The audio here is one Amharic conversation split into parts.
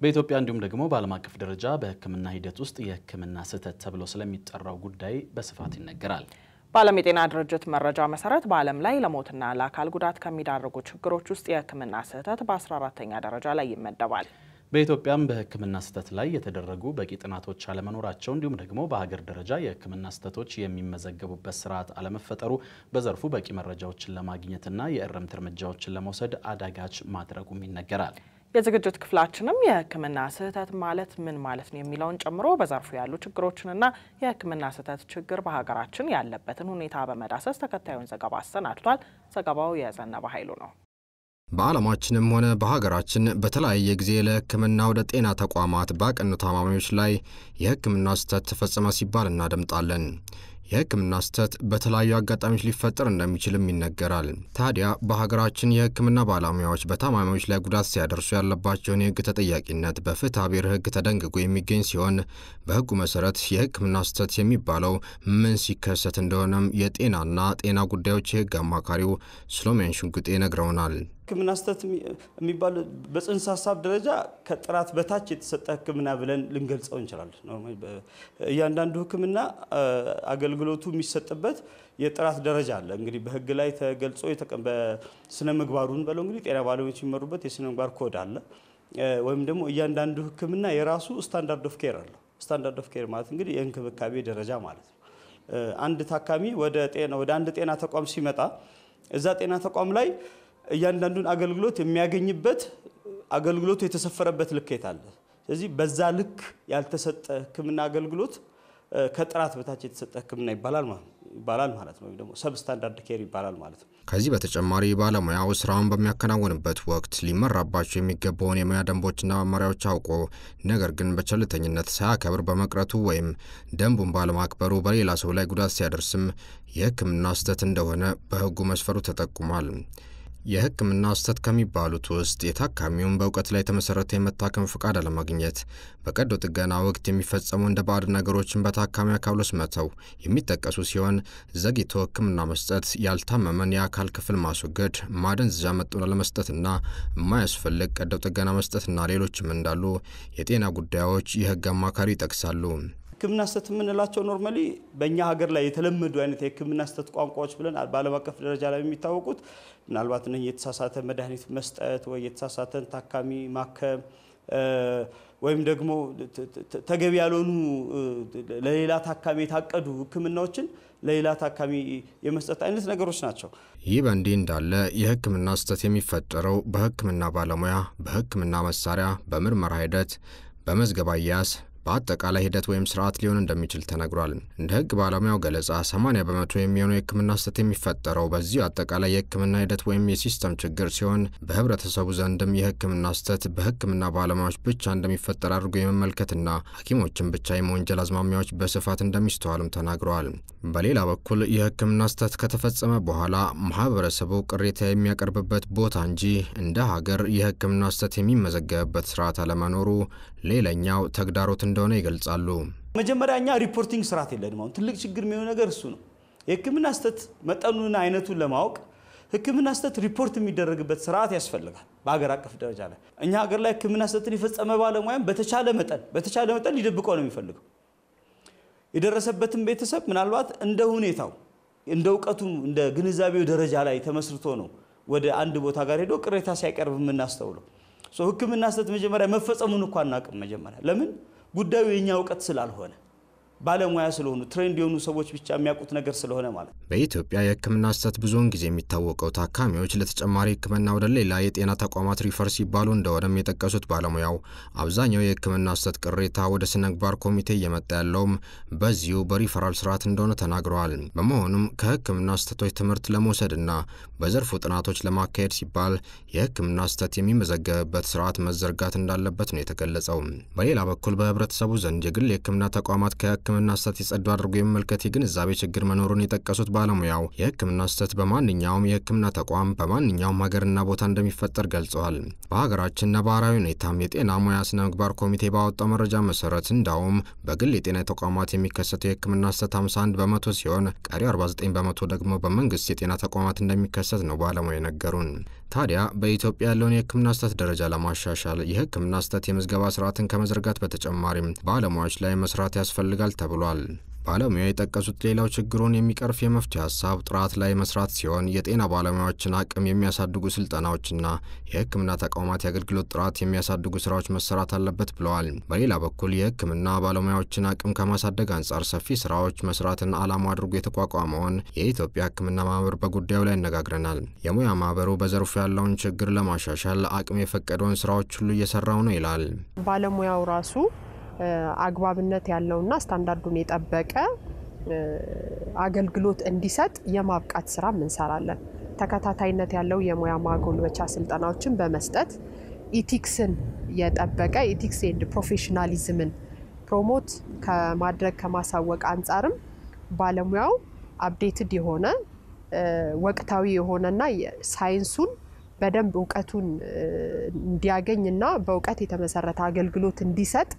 በኢትዮጵያ እንዲሁም ደግሞ በዓለም አቀፍ ደረጃ በሕክምና ሂደት ውስጥ የሕክምና ስህተት ተብሎ ስለሚጠራው ጉዳይ በስፋት ይነገራል። በዓለም የጤና ድርጅት መረጃ መሰረት በዓለም ላይ ለሞትና ለአካል ጉዳት ከሚዳርጉ ችግሮች ውስጥ የሕክምና ስህተት በ14ኛ ደረጃ ላይ ይመደባል። በኢትዮጵያም በሕክምና ስህተት ላይ የተደረጉ በቂ ጥናቶች አለመኖራቸው እንዲሁም ደግሞ በሀገር ደረጃ የሕክምና ስህተቶች የሚመዘገቡበት ስርዓት አለመፈጠሩ በዘርፉ በቂ መረጃዎችን ለማግኘትና የእርምት እርምጃዎችን ለመውሰድ አዳጋች ማድረጉም ይነገራል። የዝግጅት ክፍላችንም የሕክምና ስህተት ማለት ምን ማለት ነው የሚለውን ጨምሮ በዘርፉ ያሉ ችግሮችንና የሕክምና ስህተት ችግር በሀገራችን ያለበትን ሁኔታ በመዳሰስ ተከታዩን ዘገባ አሰናድቷል። ዘገባው የዘነበ ኃይሉ ነው። በዓለማችንም ሆነ በሀገራችን በተለያየ ጊዜ ለሕክምና ወደ ጤና ተቋማት ባቀኑ ታማሚዎች ላይ የሕክምና ስህተት ተፈጸመ ሲባል እናደምጣለን። የሕክምና ስህተት በተለያዩ አጋጣሚዎች ሊፈጠር እንደሚችልም ይነገራል። ታዲያ በሀገራችን የሕክምና ባለሙያዎች በታማሚዎች ላይ ጉዳት ሲያደርሱ ያለባቸውን የሕግ ተጠያቂነት በፍትሐ ብሔር ሕግ ተደንግጎ የሚገኝ ሲሆን፣ በሕጉ መሰረት የሕክምና ስህተት የሚባለው ምን ሲከሰት እንደሆነም የጤናና ጤና ጉዳዮች የሕግ አማካሪው ስሎሜን ሽንጉጤ ነግረውናል። ሕክምና ስህተት የሚባለው በጽንሰ ሀሳብ ደረጃ ከጥራት በታች የተሰጠ ሕክምና ብለን ልንገልጸው እንችላለን። እያንዳንዱ ሕክምና አገልግሎቱ የሚሰጥበት የጥራት ደረጃ አለ። እንግዲህ በሕግ ላይ ተገልጾ፣ በስነ ምግባሩን በለው እንግዲህ ጤና ባለሙያዎች የሚመሩበት የስነ ምግባር ኮድ አለ። ወይም ደግሞ እያንዳንዱ ሕክምና የራሱ standard of care አለው። Standard of care ማለት እንግዲህ የእንክብካቤ ደረጃ ማለት ነው። አንድ ታካሚ ወደ አንድ ጤና ተቋም ሲመጣ እዛ ጤና ተቋም ላይ እያንዳንዱን አገልግሎት የሚያገኝበት አገልግሎቱ የተሰፈረበት ልኬት አለ። ስለዚህ በዛ ልክ ያልተሰጠ ሕክምና አገልግሎት ከጥራት በታች የተሰጠ ሕክምና ይባላል ማለት ነው። ወይም ደግሞ substandard care ይባላል ማለት ነው። ከዚህ በተጨማሪ ባለሙያው ስራውን በሚያከናውንበት ወቅት ሊመራባቸው የሚገባውን የሙያ ደንቦችና መመሪያዎች አውቆ ነገር ግን በቸልተኝነት ሳያከብር በመቅረቱ ወይም ደንቡን ባለማክበሩ በሌላ ሰው ላይ ጉዳት ሲያደርስም የሕክምና ስህተት እንደሆነ በሕጉ መስፈሩ ተጠቁሟል። የሕክምና ስህተት ከሚባሉት ውስጥ የታካሚውን በእውቀት ላይ የተመሰረተ የመታከም ፍቃድ አለማግኘት፣ በቀዶ ጥገና ወቅት የሚፈጸሙ እንደ ባዕድ ነገሮችን በታካሚ አካል ውስጥ መተው የሚጠቀሱ ሲሆን፣ ዘግይቶ ሕክምና መስጠት፣ ያልታመመን የአካል ክፍል ማስወገድ፣ ማደንዘዣ መጥኖ አለመስጠትና የማያስፈልግ ቀዶ ጥገና መስጠትና ሌሎችም እንዳሉ የጤና ጉዳዮች የሕግ አማካሪ ይጠቅሳሉ። ሕክምና ስህተት የምንላቸው normally በእኛ ሀገር ላይ የተለመዱ አይነት የሕክምና ስህተት ቋንቋዎች ብለን በዓለም አቀፍ ደረጃ ላይ የሚታወቁት ምናልባት እነኚህ የተሳሳተ መድኃኒት መስጠት ወይ የተሳሳተን ታካሚ ማከም ወይም ደግሞ ተገቢ ያልሆኑ ለሌላ ታካሚ የታቀዱ ሕክምናዎችን ለሌላ ታካሚ የመስጠት አይነት ነገሮች ናቸው። ይህ በእንዲህ እንዳለ የሕክምና ስህተት የሚፈጠረው በሕክምና ባለሙያ፣ በሕክምና መሳሪያ፣ በምርመራ ሂደት፣ በመዝገብ አያያዝ፣ በአጠቃላይ ሂደት ወይም ስርዓት ሊሆን እንደሚችል ተነግሯል። እንደ ሕግ ባለሙያው ገለጻ 80% የሚሆነው የሕክምና ስህተት የሚፈጠረው በዚሁ አጠቃላይ የሕክምና ሂደት ወይም የ system ችግር ሲሆን፣ በህብረተሰቡ ዘንድም የሕክምና ስህተት በሕክምና ባለሙያዎች ብቻ እንደሚፈጠር አድርጎ የመመልከትና ሐኪሞችን ብቻ የመወንጀል አዝማሚያዎች በስፋት እንደሚስተዋሉም ተናግረዋል። በሌላ በኩል የሕክምና ስህተት ከተፈጸመ በኋላ ማህበረሰቡ ቅሬታ የሚያቀርብበት ቦታ እንጂ እንደ ሀገር የሕክምና ስህተት የሚመዘገብበት ስርዓት አለመኖሩ ሌላኛው ተግዳሮት እንደሆነ ይገልጻሉ። መጀመሪያ እኛ reporting ስርዓት የለንም። አሁን ትልቅ ችግር የሚሆነው ነገር እሱ ነው። የሕክምና ስህተት መጠኑንና አይነቱን ለማወቅ ሕክምና ስህተት ሪፖርት የሚደረግበት ስርዓት ያስፈልጋል። በሀገር አቀፍ ደረጃ ላይ እኛ ሀገር ላይ ሕክምና ስህተትን የፈጸመ ባለሙያም በተቻለ መጠን ሊደብቀው ነው የሚፈልገው። የደረሰበትን ቤተሰብ ምናልባት እንደ ሁኔታው፣ እንደ እውቀቱ፣ እንደ ግንዛቤው ደረጃ ላይ ተመስርቶ ነው ወደ አንድ ቦታ ጋር ሄዶ ቅሬታ ሲያቀርብ የምናስተውለው። ሕክምና ስህተት መጀመሪያ መፈጸሙን እኳ አናውቅም። መጀመሪያ ለምን? ጉዳዩ የኛ እውቀት ስላልሆነ፣ ባለሙያ ስለሆኑ፣ trained የሆኑ ሰዎች ብቻ የሚያውቁት ነገር ስለሆነ ማለት ነው። በኢትዮጵያ የሕክምና ስህተት ብዙውን ጊዜ የሚታወቀው ታካሚዎች ለተጨማሪ ሕክምና ወደ ሌላ የጤና ተቋማት refer ሲባሉ እንደሆነም የጠቀሱት ባለሙያው፣ አብዛኛው የሕክምና ስህተት ቅሬታ ወደ ስነ ምግባር ኮሚቴ እየመጣ ያለውም በዚሁ በሪፈራል ስርዓት እንደሆነ ተናግረዋል። በመሆኑም ከሕክምና ስህተቶች ትምህርት ለመውሰድና በዘርፉ ጥናቶች ለማካሄድ ሲባል የሕክምና ስህተት የሚመዘገብበት ስርዓት መዘርጋት እንዳለበት ነው የተገለጸው። በሌላ በኩል በህብረተሰቡ ዘንድ የግል የሕክምና ተቋማት ከሕክምና ስህተት የጸዱ አድርጎ የመመልከት የግንዛቤ ችግር መኖሩን የጠቀሱት ባለሙያው የሕክምና ስህተት በማንኛውም የሕክምና ተቋም በማንኛውም ሀገርና ቦታ እንደሚፈጠር ገልጸዋል። በሀገራችን ነባራዊ ሁኔታም የጤና ሙያ ስነ ምግባር ኮሚቴ ባወጣው መረጃ መሰረት እንዳውም በግል የጤና ተቋማት የሚከሰተው የሕክምና ስህተት 51% ሲሆን ቀሪው 49% ደግሞ በመንግስት የጤና ተቋማት እንደሚከሰት ነው ባለሙያ የነገሩን። ታዲያ በኢትዮጵያ ያለውን የሕክምና ስህተት ደረጃ ለማሻሻል የሕክምና ስህተት የምዝገባ ስርዓትን ከመዘርጋት በተጨማሪም ባለሙያዎች ላይ መስራት ያስፈልጋል ተብሏል። ባለሙያ የጠቀሱት ሌላው ችግሩን የሚቀርፍ የመፍትሄ ሀሳብ ጥራት ላይ መስራት ሲሆን የጤና ባለሙያዎችን አቅም የሚያሳድጉ ስልጠናዎችና የሕክምና ተቋማት የአገልግሎት ጥራት የሚያሳድጉ ስራዎች መሰራት አለበት ብለዋል። በሌላ በኩል የሕክምና ባለሙያዎችን አቅም ከማሳደግ አንጻር ሰፊ ስራዎች መስራትን ዓላማ አድርጎ የተቋቋመውን የኢትዮጵያ ሕክምና ማህበር በጉዳዩ ላይ አነጋግረናል። የሙያ ማህበሩ በዘርፉ ያለውን ችግር ለማሻሻል አቅም የፈቀደውን ስራዎች ሁሉ እየሰራው ነው ይላል። ባለሙያው ራሱ አግባብነት ያለውና ስታንዳርዱን የጠበቀ አገልግሎት እንዲሰጥ የማብቃት ስራ እንሰራለን። ተከታታይነት ያለው የሙያ ማጎልበቻ ስልጠናዎችን በመስጠት ethics ን የጠበቀ ethics and professionalism ን promote ከማድረግ ከማሳወቅ አንጻርም ባለሙያው updated የሆነ ወቅታዊ የሆነና ሳይንሱን በደንብ እውቀቱን እንዲያገኝና በእውቀት የተመሰረተ አገልግሎት እንዲሰጥ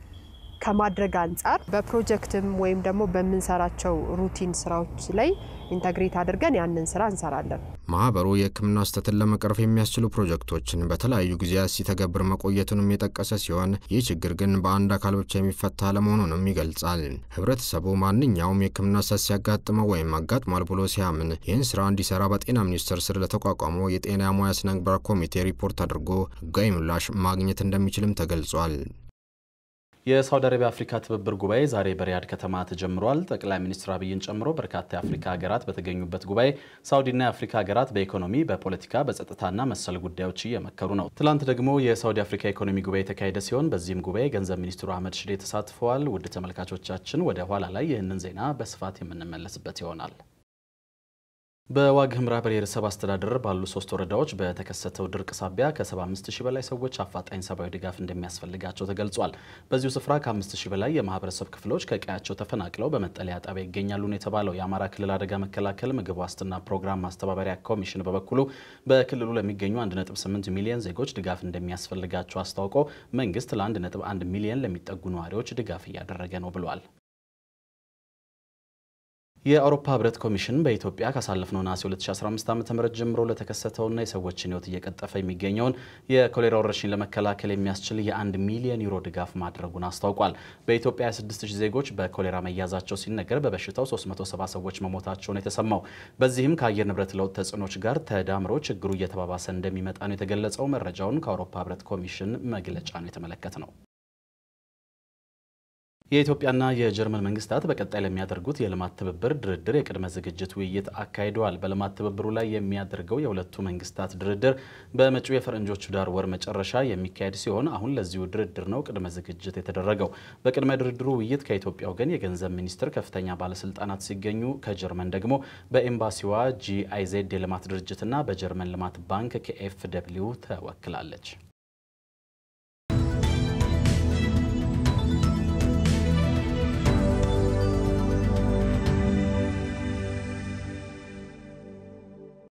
ከማድረግ አንጻር በፕሮጀክትም ወይም ደግሞ በምንሰራቸው routine ስራዎች ላይ integrate አድርገን ያንን ስራ እንሰራለን። ማህበሩ የሕክምና ስህተትን ለመቅረፍ የሚያስችሉ ፕሮጀክቶችን በተለያዩ ጊዜያት ሲተገብር መቆየቱንም የጠቀሰ ሲሆን ይህ ችግር ግን በአንድ አካል ብቻ የሚፈታ አለመሆኑንም ይገልጻል። ህብረተሰቡ ማንኛውም የሕክምና ስህተት ሲያጋጥመው ወይም አጋጥሟል ብሎ ሲያምን ይህን ስራ እንዲሰራ በጤና ሚኒስቴር ስር ለተቋቋመው የጤና ሙያ ስነ ምግባር ኮሚቴ ሪፖርት አድርጎ ህጋዊ ምላሽ ማግኘት እንደሚችልም ተገልጿል። የሳውዲ አረቢያ አፍሪካ ትብብር ጉባኤ ዛሬ በሪያድ ከተማ ተጀምሯል። ጠቅላይ ሚኒስትር አብይን ጨምሮ በርካታ የአፍሪካ ሀገራት በተገኙበት ጉባኤ ሳውዲና የአፍሪካ ሀገራት በኢኮኖሚ፣ በፖለቲካ፣ በጸጥታና መሰል ጉዳዮች እየመከሩ ነው። ትላንት ደግሞ የሳውዲ አፍሪካ ኢኮኖሚ ጉባኤ የተካሄደ ሲሆን በዚህም ጉባኤ ገንዘብ ሚኒስትሩ አህመድ ሽዴ ተሳትፈዋል። ውድ ተመልካቾቻችን ወደ ኋላ ላይ ይህንን ዜና በስፋት የምንመለስበት ይሆናል። በዋግ ኽምራ ብሔረሰብ አስተዳደር ባሉ 3 ወረዳዎች በተከሰተው ድርቅ ሳቢያ ከ75000 በላይ ሰዎች አፋጣኝ ሰብአዊ ድጋፍ እንደሚያስፈልጋቸው ተገልጿል። በዚሁ ስፍራ ከ5000 በላይ የማህበረሰብ ክፍሎች ከቀያቸው ተፈናቅለው በመጠለያ ጣቢያ ይገኛሉ ነው የተባለው። የአማራ ክልል አደጋ መከላከል ምግብ ዋስትና ፕሮግራም ማስተባበሪያ ኮሚሽን በበኩሉ በክልሉ ለሚገኙ 1.8 ሚሊዮን ዜጎች ድጋፍ እንደሚያስፈልጋቸው አስታውቆ መንግስት ለ1.1 ሚሊዮን ለሚጠጉ ነዋሪዎች ድጋፍ እያደረገ ነው ብሏል። የአውሮፓ ህብረት ኮሚሽን በኢትዮጵያ ካሳለፍነው ነሐሴ 2015 ዓ.ም ጀምሮ ለተከሰተውና የሰዎችን ሕይወት እየቀጠፈ የሚገኘውን የኮሌራ ወረርሽኝ ለመከላከል የሚያስችል የ1 ሚሊዮን ዩሮ ድጋፍ ማድረጉን አስታውቋል። በኢትዮጵያ 26000 ዜጎች በኮሌራ መያዛቸው ሲነገር በበሽታው 370 ሰዎች መሞታቸውን የተሰማው። በዚህም ከአየር ንብረት ለውጥ ተጽዕኖች ጋር ተዳምሮ ችግሩ እየተባባሰ እንደሚመጣ ነው የተገለጸው። መረጃውን ከአውሮፓ ህብረት ኮሚሽን መግለጫ ነው የተመለከትነው። የኢትዮጵያና የጀርመን መንግስታት በቀጣይ ለሚያደርጉት የልማት ትብብር ድርድር የቅድመ ዝግጅት ውይይት አካሂደዋል። በልማት ትብብሩ ላይ የሚያደርገው የሁለቱ መንግስታት ድርድር በመጪው የፈረንጆቹ ኅዳር ወር መጨረሻ የሚካሄድ ሲሆን አሁን ለዚሁ ድርድር ነው ቅድመ ዝግጅት የተደረገው። በቅድመ ድርድሩ ውይይት ከኢትዮጵያ ወገን የገንዘብ ሚኒስቴር ከፍተኛ ባለስልጣናት ሲገኙ ከጀርመን ደግሞ በኤምባሲዋ ጂአይዜድ የልማት ድርጅትና በጀርመን ልማት ባንክ ኬኤፍደብሊው ተወክላለች።